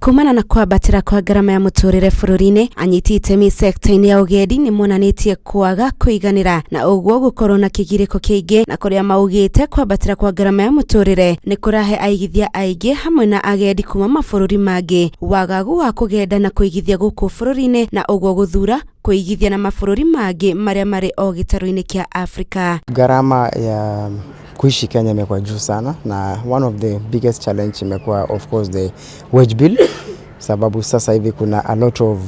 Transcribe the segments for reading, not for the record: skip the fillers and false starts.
Kumana na kwambatĩra kwa ngarama ya mũtũrĩre bũrũri-inĩ, anyiti itemi sekta-inĩ ya ũgendi nĩ monanĩtie kwaga kũiganĩra na ũguo gũkorwo na kĩgirĩko kĩingĩ, na kũrĩa maugĩte kwambatĩra kwa ngarama ya mũtũrĩre nĩ kũrahe aigithia aingĩ hamwe na agendi kuma mabũrũri mangĩ wagagu wa kũgenda na kũigithia gũkũ bũrũri-inĩ, na ũguo gũthura kũigithia na mabũrũri mangĩ marĩa marĩ o gĩtarũ-inĩ kĩa Afrika. Gharama ya kuishi Kenya imekuwa juu sana, na one of the biggest challenge imekuwa, of course, the wage bill, sababu sasa hivi kuna a lot of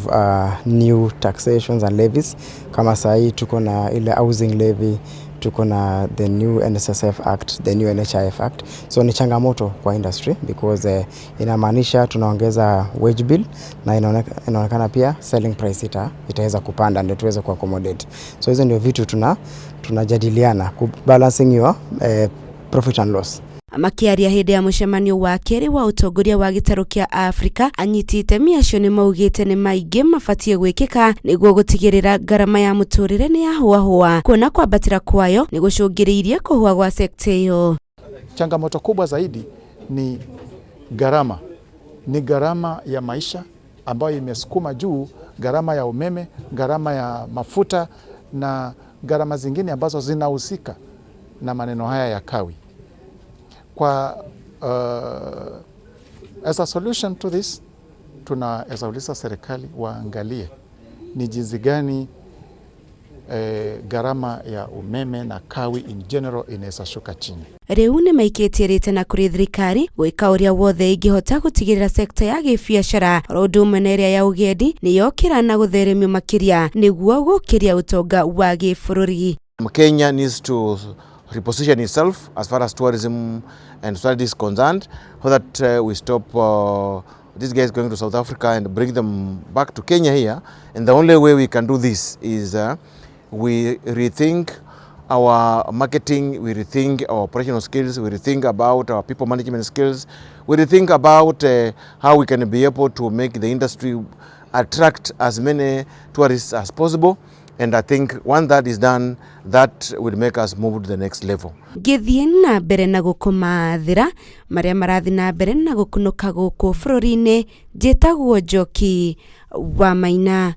new taxations and levies. Kama saa hii tuko na ile housing levy, tuko na the new NSSF Act, the new NHIF Act. So ni changamoto kwa industry because inamaanisha tunaongeza wage bill na inaonekana pia selling price itaweza kupanda ndio tuweze ku accommodate. So hizo ndio vitu tunajadiliana ku balancing your profit and loss. Makiaria hĩndĩ ya mũcemanio wa kerĩ wa ũtongoria wa gĩtarũ kĩa Afrika, anyiti itemi acio nĩ maugĩte nĩ maingĩ mabatiĩ gwĩkĩka nĩguo gũtigĩrĩra ngarama ya mũtũrĩre nĩ yahũahũa, kuona kwambatĩra kwayo nĩ gũcũngĩrĩirie kũhũa gwa sekta ĩyo. Changamoto kubwa zaidi ni gharama, ni gharama ya maisha ambayo imesukuma juu gharama ya umeme, gharama ya mafuta na gharama zingine ambazo zinahusika na maneno haya ya kawi. Kwa as a solution to this, tunaweza uliza serikali waangalie ni jinsi gani gharama ya umeme na kawi in general inaweza shuka chini. Rĩu nĩ maikĩtie rĩtana kũrĩ thirikari gwĩka ũrĩa wothe ĩngĩhota gũtigĩrĩra sekta ya gĩbiacara oro ũndũ ũmwe na ĩrĩa ya ũgendi nĩ yokĩra na gũtheremio makĩria nĩguo gũkĩria ũtonga wa gĩbũrũri. Kenya needs to reposition itself as far as tourism and society is concerned, so that we stop these guys going to South Africa and bring them back to Kenya here. And the only way we can do this is we rethink our marketing, we rethink our operational skills, we rethink about our people management skills, we rethink about how we can be able to make the industry attract as many tourists as possible. And I think once that is done, that will make us move to the next level. Ngĩthiĩ na mbere na gũkũmathĩra marĩa marathiĩ na mbere na gũkunũka gũkũ bũrũri-inĩ, njĩtagwo Njoki wa Maina.